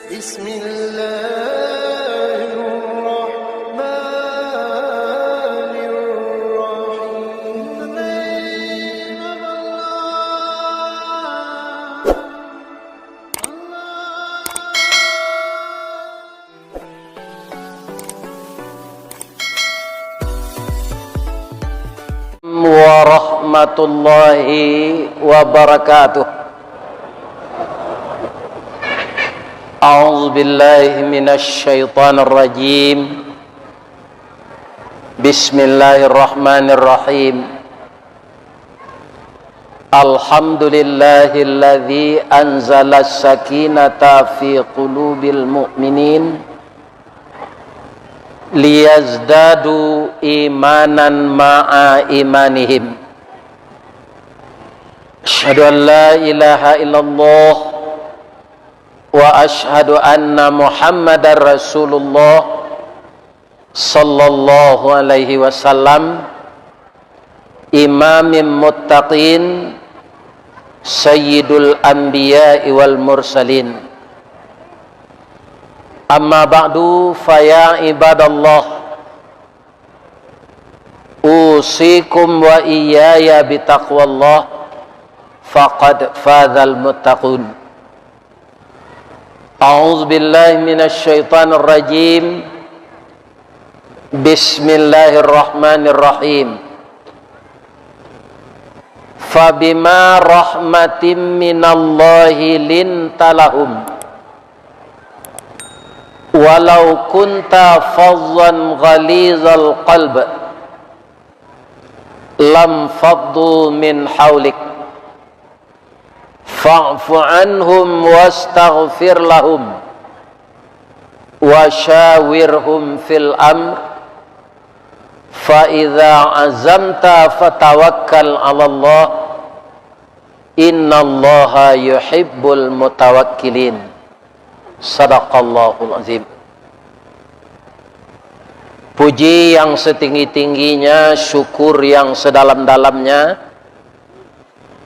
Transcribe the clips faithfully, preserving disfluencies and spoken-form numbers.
Bismillahirrahmanirrahim. Warahmatullahi wabarakatuh. A'udzubillahi minasyaitonirrajim. Bismillahirrahmanirrahim. Alhamdulillahilladzi anzala sakinata fi qulubil mu'minin liyazdadu imanan ma'a imanihim. Asyhadu an la ilaha illallah wa asyhadu anna Muhammadar Rasulullah sallallahu alaihi wasallam, imamim muttaqin, sayyidul anbiya'i wal mursalin. Amma ba'du, fa ya ibadallah, usikum wa iyaya bitaqwallah, faqad fazal muttaqun. A'udzubillahi minasyaitonirrajim. Bismillahirrahmanirrahim. Fabima rahmatim minallahi linta lahum. Walau kunta fazzan ghalizal qalb lam faddu min haulik. Fa'fu anhum wastaghfir lahum wa syawirhum fil amr, fa idza azamta fatawakkal 'alallah, innallaha yuhibbul mutawakkilin. Sadaqallahul azim. Puji yang setinggi-tingginya, syukur yang sedalam-dalamnya,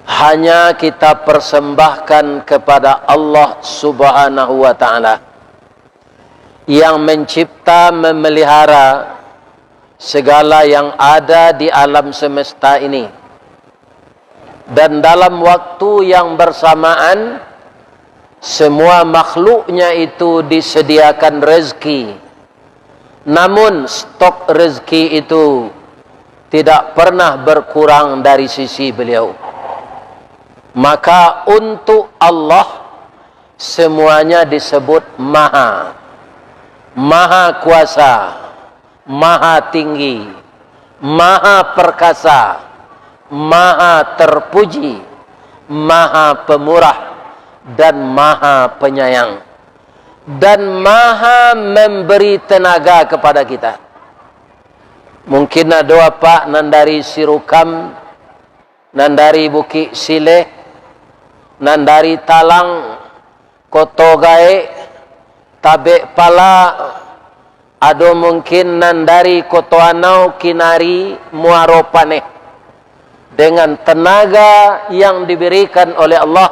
hanya kita persembahkan kepada Allah Subhanahu wa Ta'ala, yang mencipta, memelihara segala yang ada di alam semesta ini. Dan dalam waktu yang bersamaan, semua makhluknya itu disediakan rezeki. Namun, stok rezeki itu tidak pernah berkurang dari sisi Beliau. Maka, untuk Allah, semuanya disebut maha, maha kuasa, maha tinggi, maha perkasa, maha terpuji, maha pemurah, dan maha penyayang, dan maha memberi tenaga kepada kita. Mungkin ado apak nan dari Sirukam, nan dari Bukik Sileh, nan dari Talang, Koto Gaek, Tabek Pala, ado mungkin nan dari Koto Anau, Kinari, Muaro Paneh. Dengan tenaga yang diberikan oleh Allah,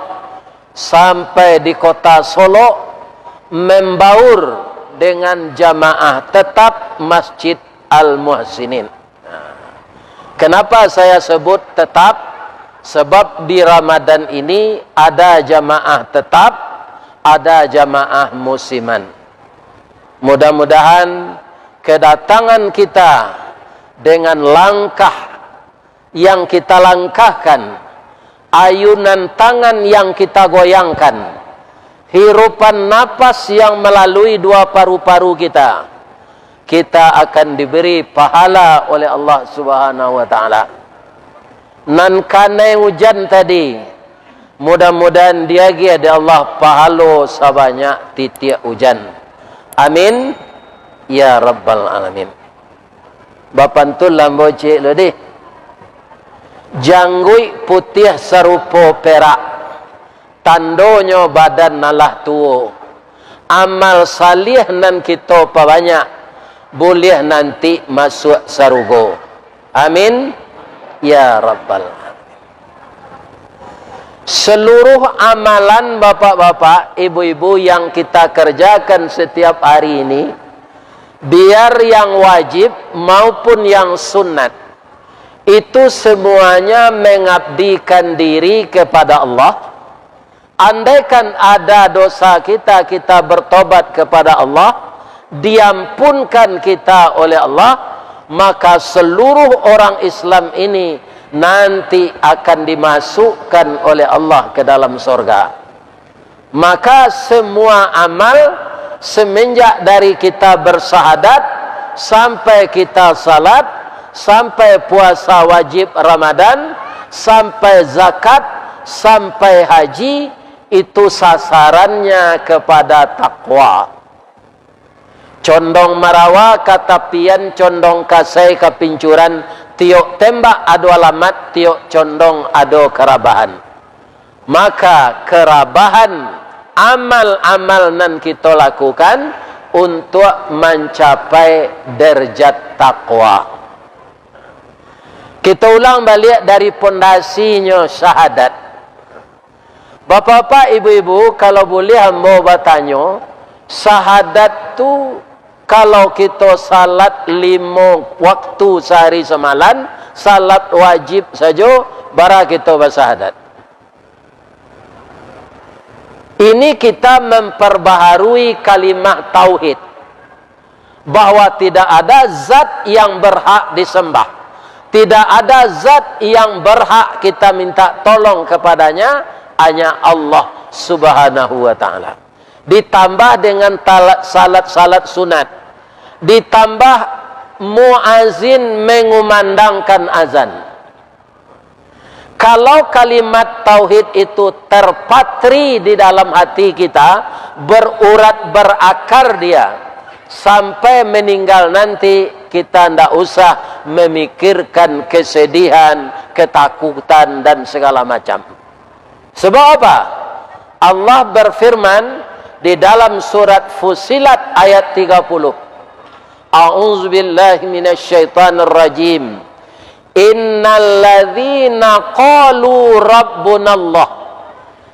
sampai di Kota Solok, membaur dengan jamaah tetap Masjid Al-Muhsinin. Kenapa saya sebut tetap? Sebab di Ramadan ini ada jamaah tetap, ada jamaah musiman. Mudah-mudahan kedatangan kita dengan langkah yang kita langkahkan, ayunan tangan yang kita goyangkan, hirupan napas yang melalui dua paru-paru kita, kita akan diberi pahala oleh Allah Subhanahu wa Ta'ala. Nan kanai ujan tadi, mudah-mudahan diagiah dek Allah pahalo sabanyak titiak ujan. Amin, ya rabbal alamin. Bapantun lah ambo ciek lo deh. Jangguik putiah sarupo perak, tandonyo badan nan lah tuo. Amal saliah nan kito pabanyak, buliah nanti masuak sarugo. Amin, ya rabbal alamin. Seluruh amalan bapak-bapak, ibu-ibu yang kita kerjakan setiap hari ini, biar yang wajib maupun yang sunat, itu semuanya mengabdikan diri kepada Allah. Andaikan ada dosa kita, kita bertobat kepada Allah, diampunkan kita oleh Allah, maka seluruh orang Islam ini nanti akan dimasukkan oleh Allah ke dalam sorga. Maka semua amal, semenjak dari kita bersahadat, sampai kita salat, sampai puasa wajib Ramadan, sampai zakat, sampai haji, itu sasarannya kepada takwa. Condong marawa ka tapian, condong kasai ka pincuran, tiok tembak ado alamat, tiok condong ado karabahan. Maka karabahan amal-amal nan kito lakukan untuak mancapai derajat takwa. Kito ulang baliak dari pondasinyo syahadat. Bapak-bapak, ibu-ibu, kalau buliah ambo batanyo, sahadat tu, kalau kito salat limo waktu sahari samalam, salat wajib sajo, bara kito basahadat. Ini kita memperbaharui kalimah tauhid, bahwa tidak ada zat yang berhak disembah, tidak ada zat yang berhak kita minta tolong kepadanya, hanya Allah Subhanahu wa Ta'ala. Ditambah dengan tala-, salat-salat sunat, ditambah muazin mengumandangkan azan. Kalau kalimat tauhid itu terpatri di dalam hati kita, berurat berakar dia, sampai meninggal nanti kita ndak usah memikirkan kesedihan, ketakutan, dan segala macam. Sebab apa? Allah berfirman di dalam surat Fussilat ayat tiga puluh, "A'udzubillahi minasyaitonirrajim. Innalladzina qalu rabbunallah."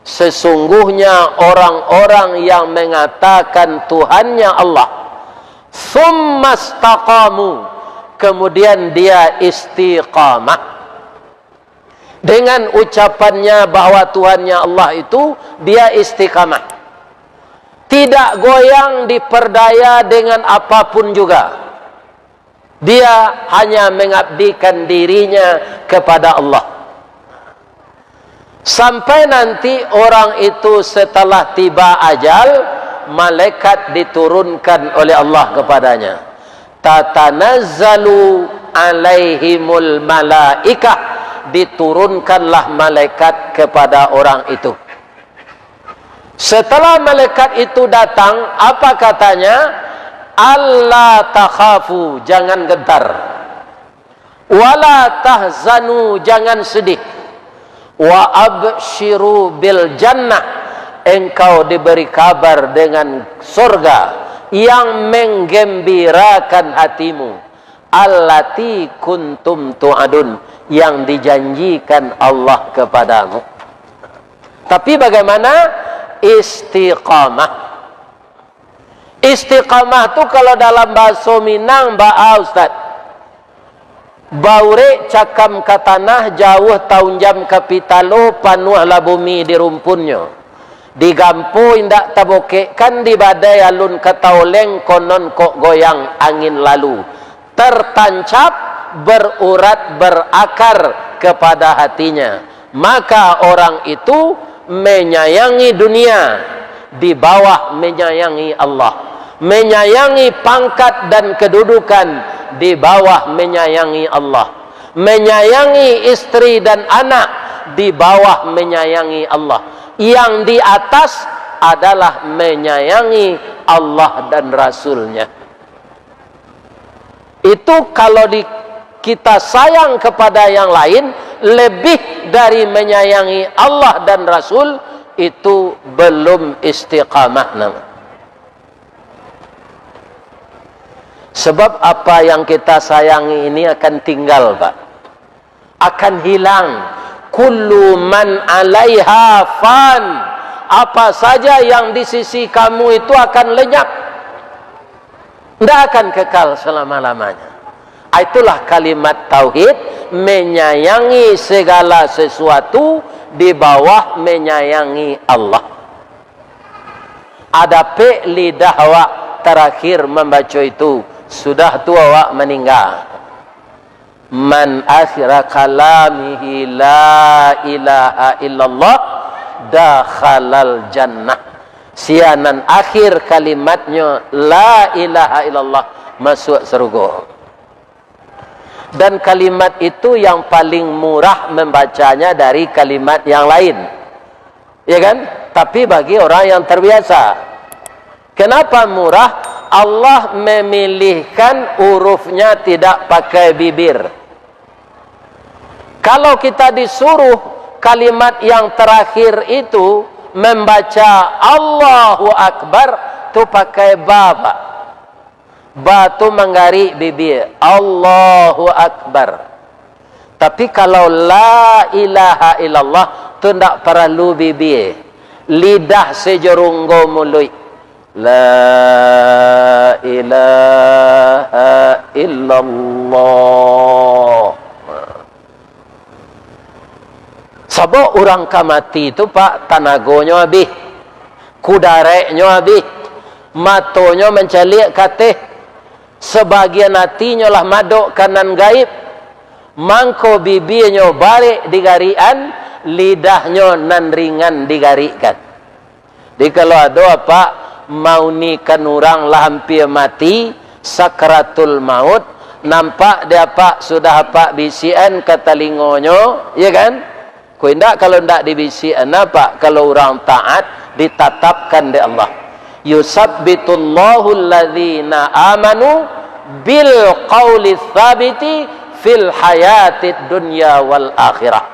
Sesungguhnya orang-orang yang mengatakan Tuhannya Allah, "tsummastaqamu," kemudian dia istiqamah. Dengan ucapannya bahwa Tuhannya Allah itu, dia istiqamah. Tidak goyang diperdaya dengan apapun juga. Dia hanya mengabdikan dirinya kepada Allah. Sampai nanti orang itu setelah tiba ajal, malaikat diturunkan oleh Allah kepadanya. "Tatanazzalu alaihimul malaikah," diturunkanlah malaikat kepada orang itu. Setelah malaikat itu datang, apa katanya? "Alla takhafu," jangan gentar. "Wala tahzanu," jangan sedih. "Wa absyiru bil jannah," engkau diberi kabar dengan sorga yang menggembirakan hatimu. "Allati kuntum tu'adun," yang dijanjikan Allah kepadamu. Tapi bagaimana? Istiqamah. Istiqamah tu kalau dalam bahaso Minang, baa, Ustaz? Baurek cakam ka tanah, jauah taunjam ka pitalo, panuahlah bumi di rumpunnyo. Digampo indak tabokekkan, di badai alun ka taoleng, konon kok goyang angin lalu. Tertancap, berurat, berakar kepada hatinya. Maka orang itu menyayangi dunia di bawah menyayangi Allah, menyayangi pangkat dan kedudukan di bawah menyayangi Allah, menyayangi istri dan anak di bawah menyayangi Allah. Yang di atas adalah menyayangi Allah dan Rasul-Nya. Itu kalau di, kita sayang kepada yang lain lebih dari menyayangi Allah dan Rasul, itu belum istiqamah namanya. Sebab apa yang kita sayangi ini akan tinggal, Pak. Akan hilang. Kullu man alaiha fan. Apa saja yang di sisi kamu itu akan lenyap. Ndak akan kekal selama-lamanya. Ah, itulah kalimat tauhid, menyayangi segala sesuatu di bawah menyayangi Allah. Adapek lidah awak terakhir mambaco itu, sudah tu awak maningga. Man akhira kalamihi la ilaha illallah dakhalal jannah. Sia nan akhir kalimatnyo la ilaha illallah, masuak sarugo. Dan kalimat itu yang paling murah membacanya dari kalimat yang lain. Ya kan? Tapi bagi orang yang terbiasa. Kenapa murah? Allah memilihkan hurufnya tidak pakai bibir. Kalau kita disuruh kalimat yang terakhir itu membaca Allahu Akbar, tu pakai ba, Pak. Ba tu manggarik bibia, Allahu Akbar. Tapi kalau la ilaha illallah, tu ndak paralu bibia. Lidah sajarunggo muluik. La ilaha illallah. Sabab urang ka mati tu, Pak, tanagonyo abih, kudareknyo abih, matonyo mancaliak ka ateh, sabagian atinyo lah madok ka nan gaib, mangko bibianyo barek digarikan, lidahnyo nan ringan digarikkan. Jadi, kalau ado apak maunikan urang lah ampia mati, sakratul maut, nampak di apak sudah apak bisiakan ka talingonyo, ya kan? Ko indak, kalau indak dibisiakan apak, kalau urang taat, ditatapkan dek Allah. "Yusabbitullahu alladzina amanu bil qauli tsabiti fil hayatid dunya wal akhirah."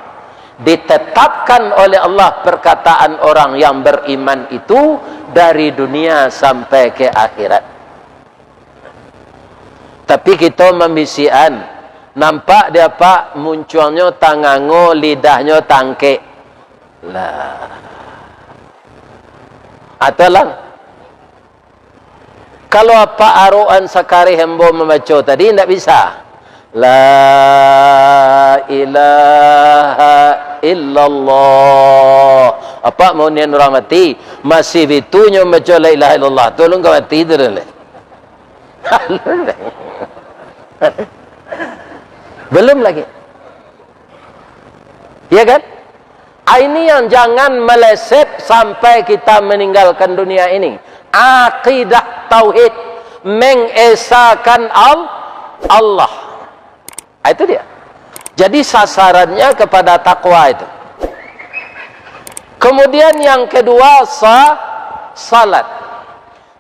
Ditetapkan oleh Allah perkataan orang yang beriman itu dari dunia sampai ke akhirat. Tapi kito mambisiakan, nampak di apak muncuangnyo tangango, lidahnyo tangkek. Lah. Atau lah, kalau apak arokan sakareh ambo mambaco tadi, indak bisa. La ilaha illallah. Apak maunian urang mati, masih bitunyo mambaco la ilaha illallah. Tu alun ka mati tu dah. Belum lagi. Ya kan? Ah, ini yang jangan meleset sampai kita meninggalkan dunia ini. Akidah tauhid, mengesakan Al-, Allah. Ah, itu dia. Jadi, sasarannya kepada takwa itu. Kemudian yang kedua, sa-, salat.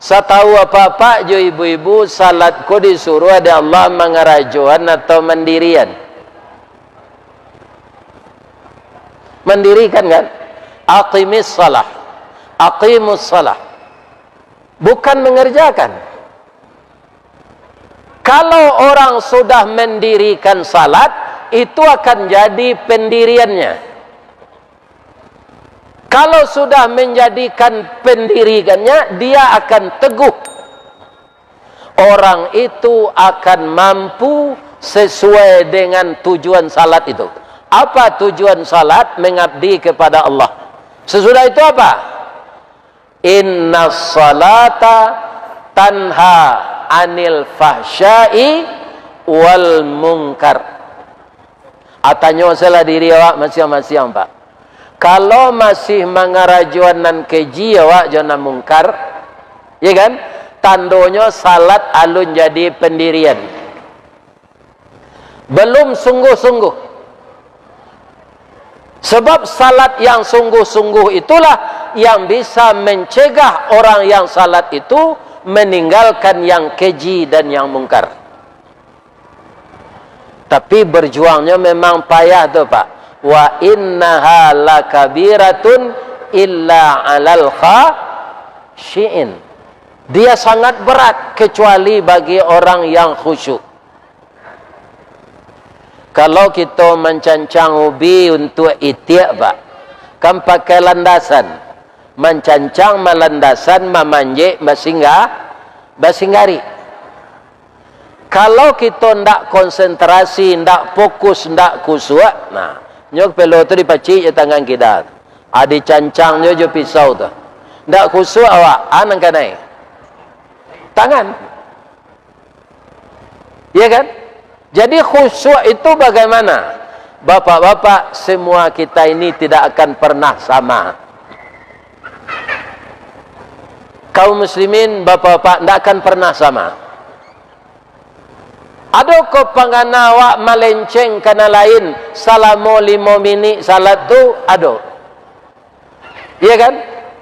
Satau apak-apak jo ibu-ibu, salat ko disuruah dek Allah mangarajoan atau mandirian? Mandirikan, kan? Aqimis salah. Aqimus salah. Bukan mengerjakan. Kalau orang sudah mendirikan salat, itu akan jadi pendiriannya. Kalau sudah menjadikan pendiriannya, dia akan teguh. Orang itu akan mampu sesuai dengan tujuan salat itu. Apa tujuan salat? Mengabdi kepada Allah. Sesudah itu apa? Inna salata tanha anil fahsyai wal munkar. Ah, tanyo salah diri awak masiang-masiang, Pak. Kalau masih mangarajoan nan keji awak jo nan mungkar, ya kan? Tandonyo salat alun jadi pendirian. Belum sungguh-sungguh. Sebab salat yang sungguh-sungguh itulah yang bisa mencegah orang yang salat itu meninggalkan yang keji dan yang mungkar. Tapi berjuangnya memang payah tu, Pak. "Wa innaha lakabiratun illa 'alal khasyiin." Dia sangat berat kecuali bagi orang yang khusyuk. Kalau kito mancancang ubi untuak itiak, Pak, kan pakai landasan. Mancancang, malandasan, mamanjek, basingga-, basinggarik. Kalau kito ndak konsentrasi, ndak fokus, ndak khusyuk, nah, nyo pelo tu dipacik jo tangan kida. Ah, dicancang jo, jo pisau tu. Ndak khusyuk awak, ah, nan kanai tangan. Iya kan? Jadi khusyuk itu bagaimana? Bapak-bapak, semua kita ini tidak akan pernah sama. Kaum muslimin, bapak-bapak, ndak akan pernah sama. Ado ko pangana awak malenceng ka nan lain salamo limo minik salat tu? Ado. Iya kan?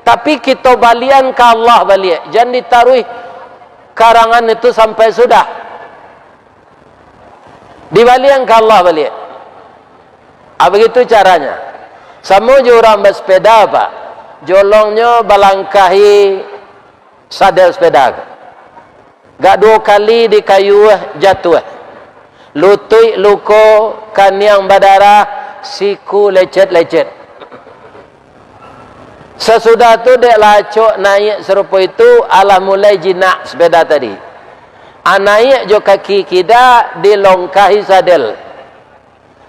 Tapi kito balian ka Allah baliak. Jan ditaruih karangan itu sampai sudah. Dibalian ka Allah baliak. Ah, begitu caranya. Samo jo urang basepeda, Pak. Jolongnyo balangkahi sadel sepeda. Gak duo kali dikayuah, jatuah. Lutuik luko, kaniang badarah, siku lecet-lecet. Sasudah tu, dek lah acok naiak sarupo itu, alah mulai jinak sepeda tadi. Ah, naiak jo kaki kida, dilongkahi sadel.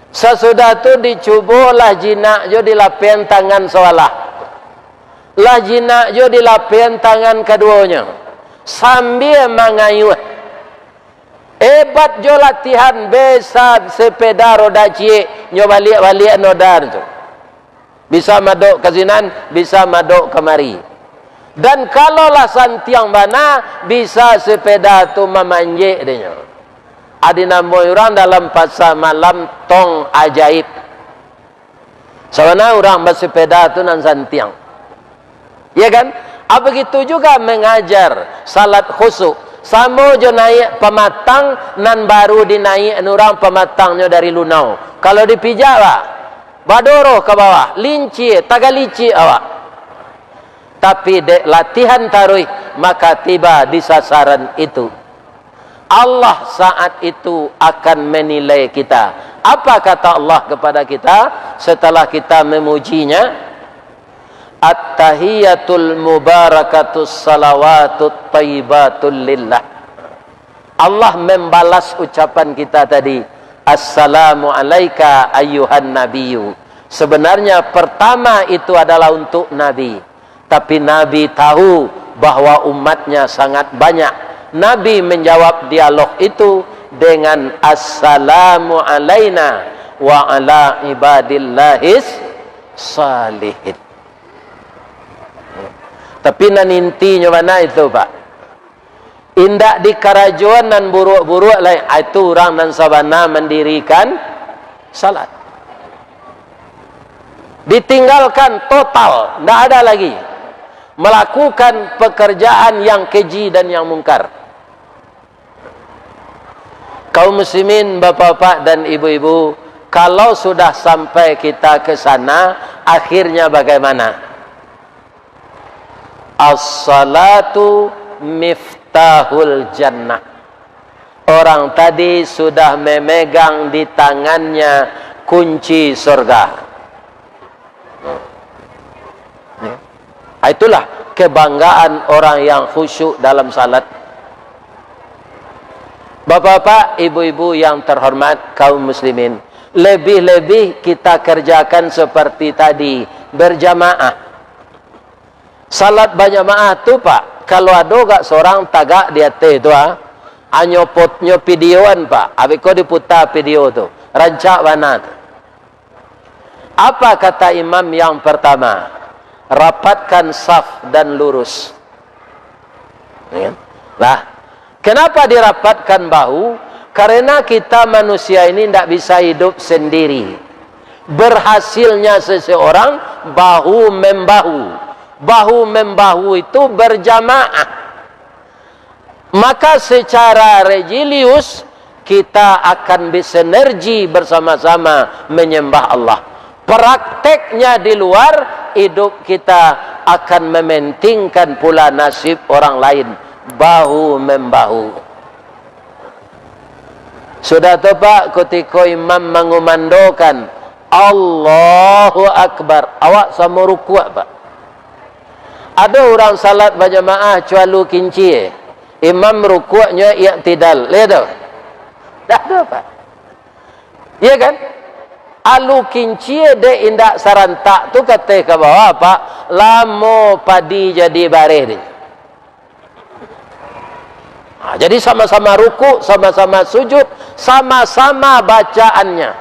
Sasudah tu dicubo lah jinak jo dilapehan tangan sabalah. Lah jinak jo dilapehan tangan kaduonyo. Sambia mangayuah. Hebat jo latihan, bisa sepeda roda ciek, nyo baliak-baliak roda tu. Bisa madok ka sinan, bisa madok kamari. Dan kalau lah santiang bana, bisa sepeda tu mamanjek dinyo. Adi namo urang dalam pasa malam tong ajaib. Sabana urang basepeda tu nan santiang. Iya kan? Ah, begitu juga mengajar salat khusyuk. Samo jo naiak pamatang nan baru dinaiak urang pamatangnyo dari Lunau. Kalau dipijak, Pak, badoroh ka bawah, lincik, tagalicik awak. Tapi dek latihan taruih, maka tiba di sasaran itu. Allah saat itu akan menilai kita. Apa kata Allah kepada kita setelah kita memujinya? At-tahiyatul mubarakatus salawatut thayyibatul lillah. Allah membalas ucapan kita tadi, "Assalamu alaika ayyuhan nabiyyu." Sebenarnya pertama itu adalah untuk Nabi. Tapi Nabi tahu bahwa umatnya sangat banyak. Nabi menjawab dialog itu dengan, "Assalamu alaina wa ala ibadillahis salihin." Tapi nan intinyo bana itu, Pak. Indak dikarajoan nan buruak-buruak lai, ah, itu urang nan sabana mandirikan salat. Ditinggalkan total, ndak ada lagi. Melakukan pekerjaan yang keji dan yang mungkar. Kaum muslimin, bapak-bapak dan ibu-ibu, kalau sudah sampai kita ke sana, akhirnya bagaimana? As-salatu miftahul jannah. Orang tadi sudah memegang di tangannya kunci surga. Ya. Itulah kebanggaan orang yang khusyuk dalam salat. Bapak-bapak, ibu-ibu yang terhormat, kaum muslimin, lebih-lebih kita kerjakan seperti tadi, berjamaah. Salat bajamaah tu, Pak, kalau ado gak sorang tagak di ateh tu, ah, anyo pot-, nyo videoan, Pak, abih ko diputa video tu, rancak bana tu. Apa kata imam yang pertama? Rapatkan saf dan lurus. Ya. Lah, kenapa dirapatkan bahu? Karena kita manusia ini ndak bisa hidup sendiri. Berhasilnya seseorang bahu-membahu. Bahu-membahu itu berjamaah. Maka secara religius, kita akan bersinergi bersama-sama menyembah Allah. Prakteknya di luar, hidup kita akan mementingkan pula nasib orang lain, bahu-membahu. Sudah tu, Pak, kutiko imam mangumandokan, "Allahu Akbar," awak samo rukuak, Pak. Ado urang salat bajamaah cualu kincia, imam rukuaknyo iktidal, lihat tu? Dak ado, Pak. Iya kan? Alu kincia dek indak sarantak tu kateh ka bawah, Pak, lamo padi jadi bareh dek. Ha, jadi sama-sama rukuk, sama-sama sujud, sama-sama bacaannya.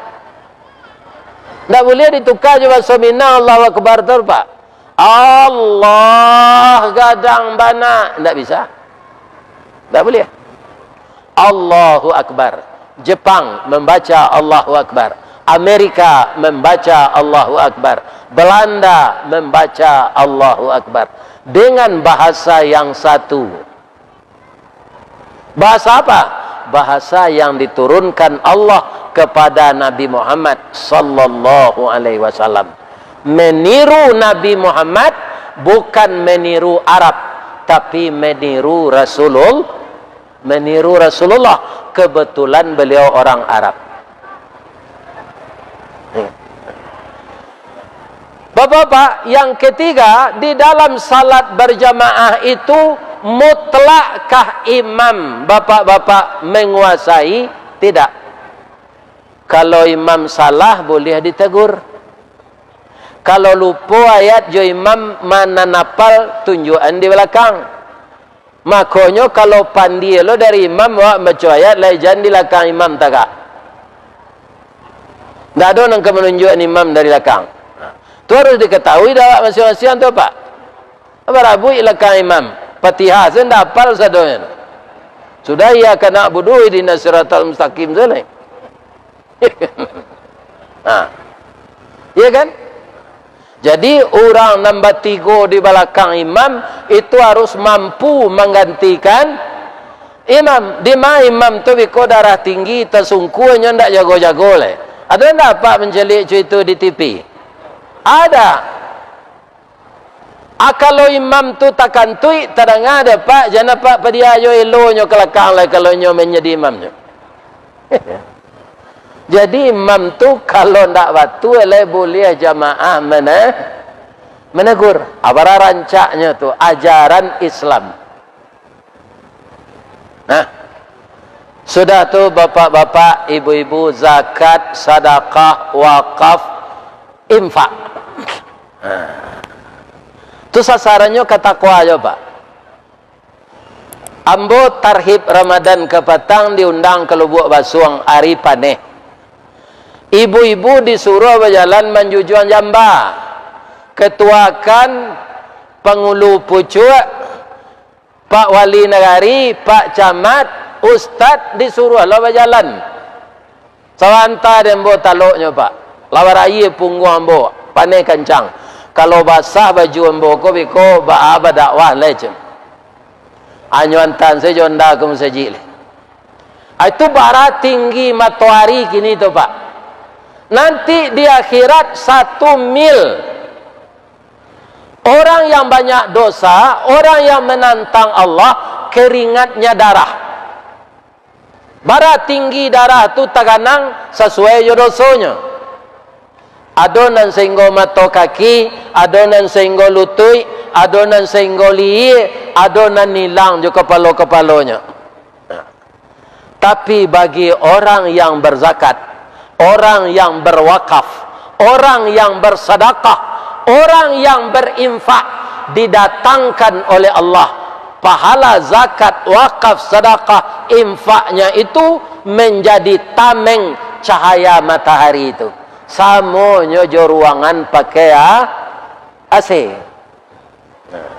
Ndak buliah ditukar jo bahaso Minang, Allahu Akbar tu, Pak. Allah gadang bana. Ndak bisa. Ndak buliah. Allahu Akbar. Jepang membaca Allahu Akbar. Amerika membaca Allahu Akbar. Belanda membaca Allahu Akbar. Dengan bahasa yang satu. Bahasa apa? Bahasa yang diturunkan Allah kepada Nabi Muhammad sallallahu alaihi wasallam. Meniru Nabi Muhammad bukan meniru Arab, tapi meniru Rasulul-, meniru Rasulullah. Kebetulan beliau orang Arab. Bapak-bapak, yang ketiga, di dalam salat berjamaah itu, mutlakkah imam, bapak-bapak, menguasai? Tidak. Kalau imam salah, boleh ditegur. Kalau lupo ayat jo imam ma nan apal, tunjuakan di balakang. Makonyo, kalau pandai lo dari imam, awak baco ayat, lai jan di lakang imam tagak. Ndak ado nan ka manunjuakan imam dari lakang. Tu harus diketahui dek awak masiang-masiang tu, Pak. Barabuik lakang imam. Fatihah sajo ndak apal sadonyo. Sudah, "Iyyaka na'budu wa ihdinas siratal mustaqim" sajo lai. Ha. Iya kan? Jadi, urang nan batigo di balakang imam itu harus mampu manggantikan imam. Dima imam tu biko darah tinggi, tasungkua, nyo ndak jago-jago lai. Ado ndak apak mancaliak carito di T V? Ada. Ah, kalau imam tu takantuik, tadanga dek apak, jan apak padiayo, elonyo ka lakang lai kalau inyo manjadi imamnyo. Jadi, imam tu kalau ndak batua lai, buliah jamaah mana-, manegur. Abara rancaknyo tu, ajaran Islam. Nah, sudah tu, bapak-bapak, ibu-ibu, zakat, sadakah, wakaf, infak. Nah. Tu sasarannyo ka takwa jo, Pak. Ambo tarhib Ramadan kapatang diundang ka Lubuak Basuang ari paneh. Ibu-ibu disuruah bajalan manjujuang jamba. Ketuakan, pangulu pucuak, Pak Wali Nagari, Pak Camat, Ustad disuruah lo bajalan. Sabanta dek ambo taloknyo, Pak. Lawa rayia pungguang ambo, paneh kancang. Kalau basah baju ambo ko biko, baa badakwah lai, cen. Anyo antaan sajo nda ka masajik lai. Ah, itu bara tinggi matoari kini tu, Pak. Nanti di akhirat satu mil. Orang yang banyak dosa, orang yang menantang Allah, keringatnya darah. Bara tinggi darah tu taganang sasuai jo dosonyo. Ado nan sainggo mato kaki, ado nan sainggo lutuik, ado nan sainggo lihia, ado nan ilang jo kapalo-kapalonyo. Nah. Tapi bagi orang yang berzakat, orang yang berwakaf, orang yang bersadakah, orang yang berinfak, didatangkan oleh Allah pahala zakat, wakaf, sadakah, infaknya itu menjadi tameng cahaya matahari itu. Samonyo jo ruangan pakai a-, A C. Nah.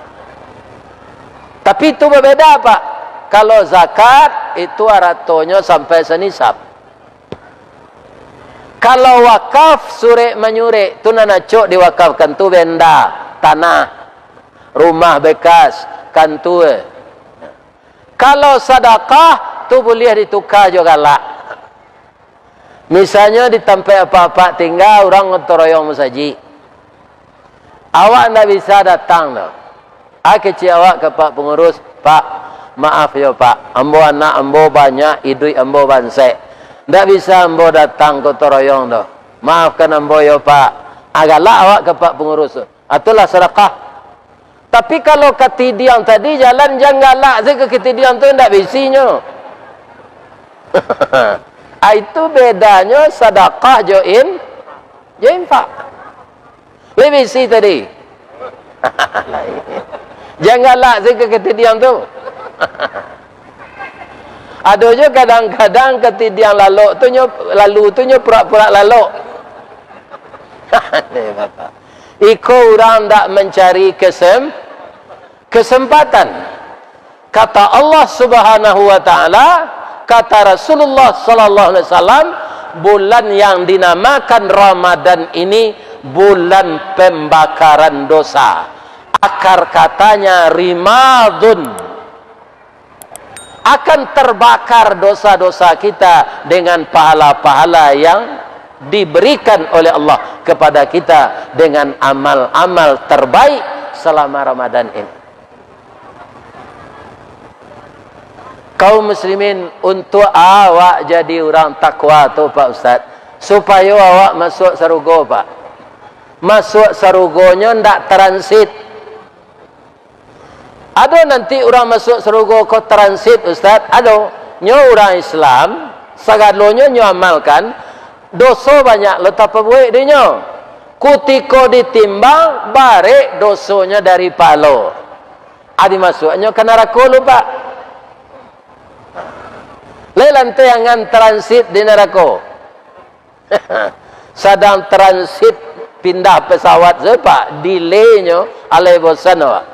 Tapi itu babeda, Pak. Kalau zakat, itu aratonyo sampai sanisab. Kalau wakaf, surek manyurek, tu nan acok diwakafkan tu benda, tanah, rumah bekas, kantua. Kalau sadakah, tu buliah ditukar jo galak. Misalnyo di tampek apak-apak tingga, urang gotong royong masajik. Awak ndak bisa datang tu. Ah, kecek awak ka Pak Pangurus, "Pak, maaf yo, Pak. Ambo anak ambo banyak, iduik ambo bansek. Ndak bisa ambo datang gotong royong tu. Maafkan ambo yo, Pak. Ah, galak awak ka Pak Pangurus tu. Ah, itulah sadakah. Tapi kalau katidiang tadi, jalan jan galak se ka katidiang tu, ndak bisinyo. Ah, itu bedanyo sadakah jo in-, jo infak. Lai bisi tadi. Jan galak se ka katidiang tu. Ado jo kadang-kadang katidiang lalok tu nyo, lalu tu nyo purak-purak lalok. Iko urang ndak mancari kesem-, kesempatan. Kata Allah Subhanahu wa Ta'ala, kata Rasulullah Sallallahu Alaihi Wasallam, bulan yang dinamakan Ramadan ini bulan pembakaran dosa. Akar katanya rimadun. Akan terbakar dosa-dosa kita dengan pahala-pahala yang diberikan oleh Allah kepada kita dengan amal-amal terbaik selama Ramadan ini. Kaum muslimin, untuk awak jadi urang takwa tu, Pak Ustaz, supayo awak masuak sarugo, Pak. Masuak sarugonyo ndak transit. Ado nanti urang masuak sarugo ko transit, Ustaz? Ado. Nyo urang Islam, sagalonyo nyo amalkan, doso banyak lo tapabuek dinyo. Kutiko ditimbang, barek dosonyo dari pahalo. Adi masuaknyo ka narako lo, Pak. Lai lantai angan transit di narako. Sadang transit pindah pesawat se, Pak, delaynyo alai bosan awak.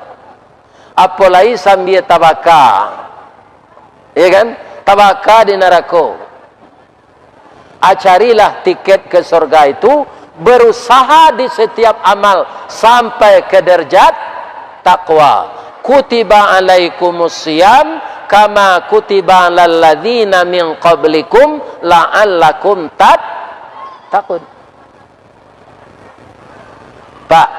Apo lai sambia tabaka. Ya kan? Tabaka di narako. Ah, carilah tiket ke surga itu, berusaha di setiap amal sampai ke derajat takwa. Kutiba alaikumus siyam kama kutiba alal ladzina min qablikum la'allakum tat-, takun. Pak,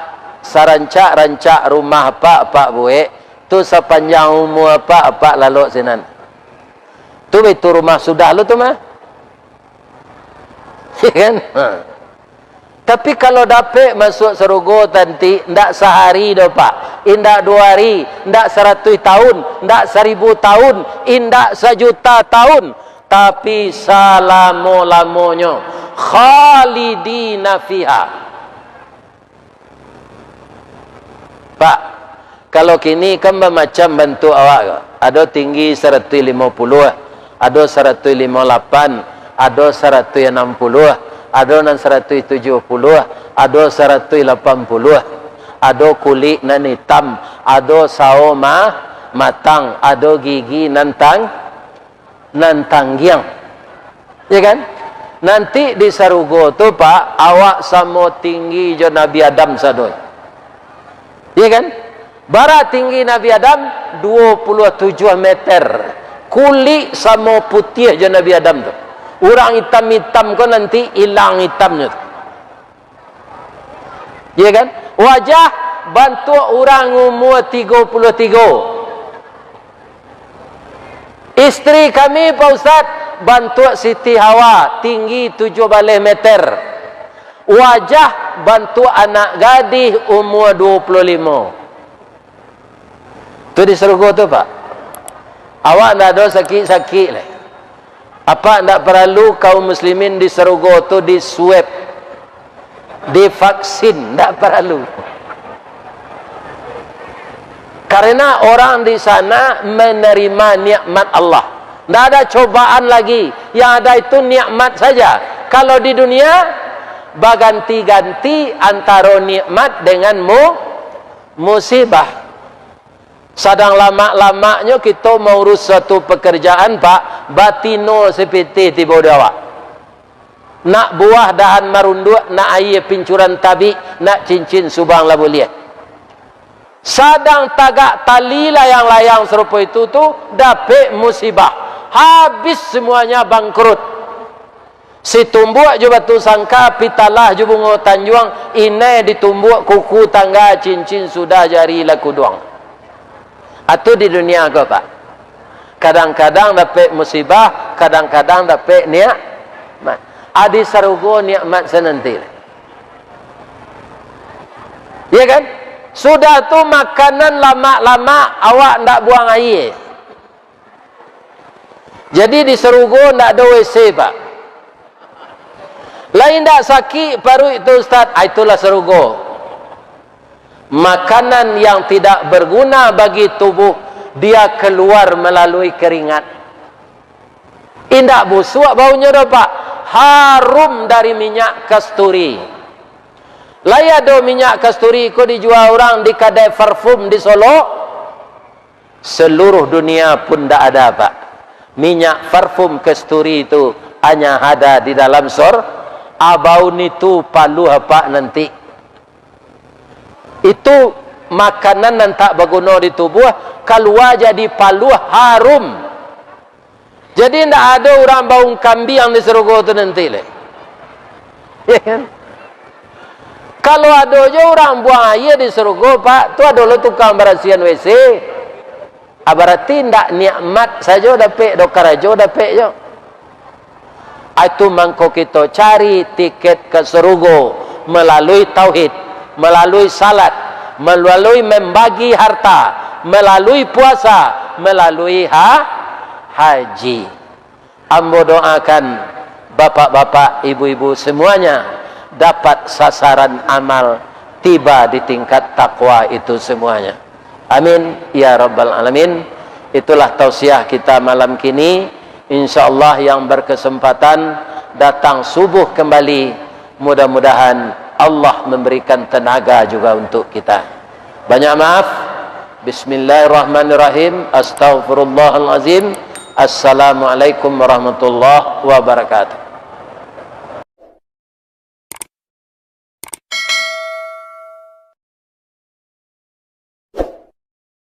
sarancak-rancak rumah Pak, Pak buek, tu sapanjang umua Pak, Pak lalok sinan. Tu baitu rumah sudah lo tu mah. Ya kan? Ha. Tapi kalau dapek masuak sarugo nanti, ndak sahari doh, Pak. Indak duo hari, ndak saratuih tahun, ndak saribu tahun, indak sajuta tahun, tapi salamo-lamonyo. Khalidina fiha. Pak, kalau kini kan bamacam bantuak awak ko. Ado tinggi saratuih limo puluah, ado saratuih limo lapan, ado saratuih anam puluah, ado nan saratuih tujuah puluah, ado saratuih lapan puluah, ado kulik nan itam, ado sao ma-, matang, ado gigi nan tang-, nan tanggiang. Ya kan? Nanti di sarugo tu, Pak, awak samo tinggi jo Nabi Adam sadonyo. Ya kan? Bara tinggi Nabi Adam? Duo puluah tujuah meter. Kulik samo putiah jo Nabi Adam tu. Urang itam-itam ko nanti ilang itamnyo tu. Ya kan? Wajah bantuak urang umua tigo puluah tigo. Istri kami, Pak Ustaz, bantuak Siti Hawa, tinggi tujuah baleh meter. Wajah bantuak anak gadih umua duo puluah limo. Tu di sarugo tu, Pak. Awak ndak ado sakik-sakik lai. Apak ndak paralu kaum muslimin di sarugo tu diswab, divaksin, ndak paralu. Karena orang di sana menerima nikmat Allah. Ndak ada cobaan lagi. Yang ada itu nikmat saja. Kalau di dunia, baganti-ganti antaro nikmat dengan mu-, musibah. Sadang lamak-lamaknyo kito maurus suatu pekerjaan, Pak, batino sapitih tibo di awak. Nak buah dahan marunduak, nak aia pincuran tabik, nak cincin subang lah buliah. Sadang tagak tali layang-layang sarupo itu tu, dapek musibah. Habis semuanya, bangkrut. Situmbuak jo batu sangka, pitalah jo bungo tanjuang, inai ditumbuak kuku tangga, cincin sudah jari lah kuduang. Atu di dunia ko, Pak. Kadang-kadang dapek musibah, kadang-kadang dapek nik-, Adi sarugo nikmat sananti. Ya kan? Sudah tu makanan lamak-lamak, awak ndak buang aia. Jadi di sarugo ndak ado W C, Pak. Lai ndak sakik paruik tu, Ustaz? Ah, itulah sarugo. Makanan yang tidak berguna bagi tubuh, dia keluar melalui keringat. Indak busuak baunyo doh, Pak. Harum dari minyak kasturi. Lai ado minyak kasturi ko dijua urang di kadai parfum di Solok? Seluruh dunia pun ndak ada, Pak. Minyak parfum kasturi tu hanya ada di dalam sor-, abaun itu paluah, Pak, nanti. Itu makanan nan tak baguno di tubuh, kalua jadi paluah harum. Jadi, ndak ado urang baun kambiang di sarugo tu nanti lai. Ya kan? Kalau ado jo urang buang aia di sarugo, Pak, tu ado lo tukang barasiahan W C. Ah, bararti ndak nikmat sajo dapek, do karajo dapek jo. Ah, itu mangko kito cari tiket ka sarugo malalui tauhid, malalui salat, malalui mambagi harta, malalui puasa, malalui ha-, haji. Ambo doakan bapak-bapak, ibu-ibu semuanya dapat sasaran amal, tiba di tingkat takwa itu semuanya. Amin ya rabbal alamin. Itulah tausiah kita malam kini. Insya Allah yang berkesempatan datang subuh kembali, mudah-mudahan Allah memberikan tenaga juga untuk kita. Banyak maaf. Bismillahirrahmanirrahim. Astaghfirullahalazim. Assalamualaikum warahmatullahi wabarakatuh.